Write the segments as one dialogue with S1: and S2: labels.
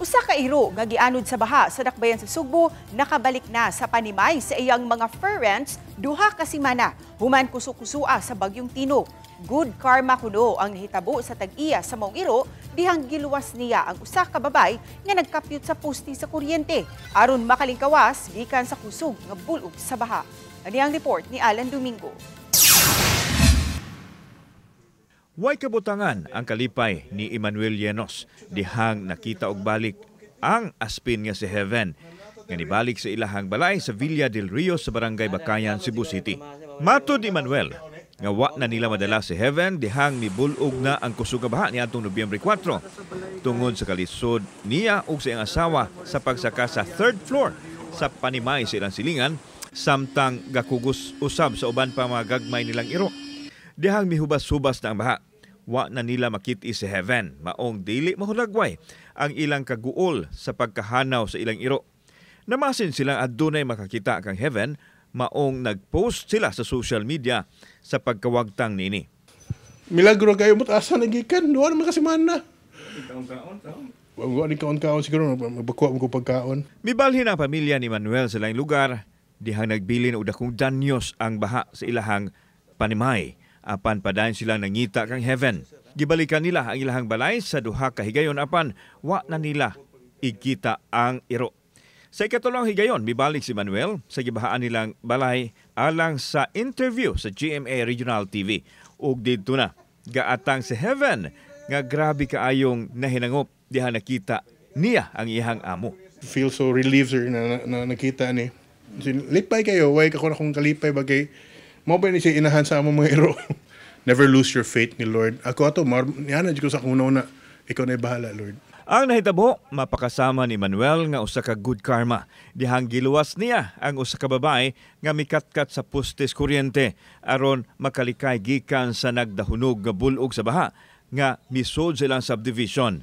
S1: Usa ka iro nga gianod sa baha sa dakbayan sa Sugbo nakabalik na sa panimay sa iyang mga furrents 2 ka semana human kusu-kusua sa bagyong Tino. Good karma kuno ang nahitabo sa tag-iya sa maong iro dihang giluwas niya ang usa ka babay nga nagkapyot sa poste sa kuryente aron makalingkawas gikan sa kusog nga bulog sa baha. Ani ang report ni Alan Domingo.
S2: Way kabutangan ang kalipay ni Emmanuel Llenos dihang nakita og balik ang aspin nga si Heaven nga nibalik sa ilahang balay sa Villa del Rio sa Barangay Bacayan, Cebu City. Matod ni Manuel nga wa na nila madala si Heaven dihang mibulog na ang kusog nga baha niadtong Nobyembre 4 tungod sa kalisod niya ug sa iyang asawa sa pagsaka sa third floor sa panimay sa ilang silingan samtang gakugos usab sa uban pa mga gagmay nilang iro. Dihang mihubas-hubas na ang baha, wa na nila makit-i si Heaven, maong dili mahulagway ang ilang kaguol sa pagkahanaw sa ilang iro. Namasin silang adunay makakita kang Heaven, maong nagpost sila sa social media sa pagkawagtang niini.
S3: Milagro kayo mo't asa nagikan, duha naman kasi man na. Wa ni kaon-kaon siguro, magbakuha mo ko pagkaon.
S2: Mibalhin ang pamilya ni Manuel sa laing lugar, dihang nagbilin og dakong danyos ang baha sa ilahang panimay. Apan padayon silang nangita kang Heaven. Gibalikan nila ang ilahang balay sa 2 ka higayon apan wa na nila igkita ang iro. Sa ikatulong higayon, mibalik si Manuel sa gibahaan nilang balay alang sa interview sa GMA Regional TV. Ug didto na, gaatang si Heaven nga grabe kaayong nahinangop diha nakita niya ang iyang amo.
S3: Feel so relieved, sir, na nakita ni. Lipay kayo, way kako na kong kalipay bagay. Mao ba ni siya inahan sa among mga iro? Never lose your faith ni Lord. Ako ato, niana ko sa akong una, ikaw na bahala, Lord.
S2: Ang nahitabo, mapakasama ni Manuel nga usa ka good karma. Dihang giluwas niya ang usa ka babae nga mikatkat sa postes kuryente aron makalikay gikan sa nagdahunog nga bulog sa baha nga misod sa ilang subdivision.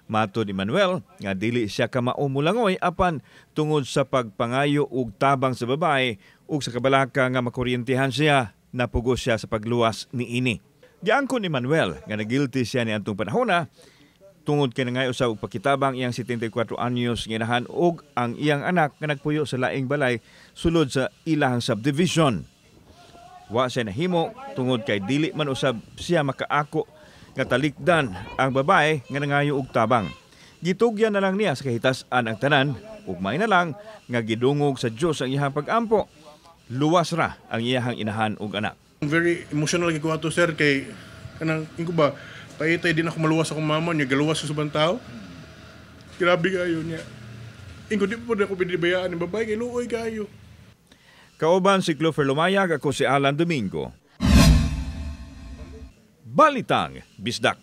S2: Matod ni Manuel nga dili siya kamao mulangoy apan tungod sa pagpangayo og tabang sa babae ug sa kabalaka nga makuryentehan siya, napugos siya sa pagluwas niini. Giangkon ni Manuel nga nagilty siya ni antong panahona tungod kay nangayo sa og pakitabang iyang 74 anyos nga inahan ug ang iyang anak nga nagpuyo sa laing balay sulod sa ilahang subdivision. Wa siya nahimo tungod kay dili man usab siya makaako nga talikdan ang babae nga nangayo og tabang. Gitugyan na lang niya sa kahitas-an ang tanan ug may na lang nga gidungog sa Dios ang iyang pag-ampo. Luwas ra ang iyang inahan ug anak.
S3: Very emotional lagi ko ato, sir, kay kanang ingo ba paitay din ako maluwas akong mama niya galuwas sa ubang tao. Grabe kayo niya. Ingo di po ako binibayaan ni babae kay luoy kayo.
S2: Kauban si Clover Lumayag, ako si Alan Domingo. Balitang Bisdak.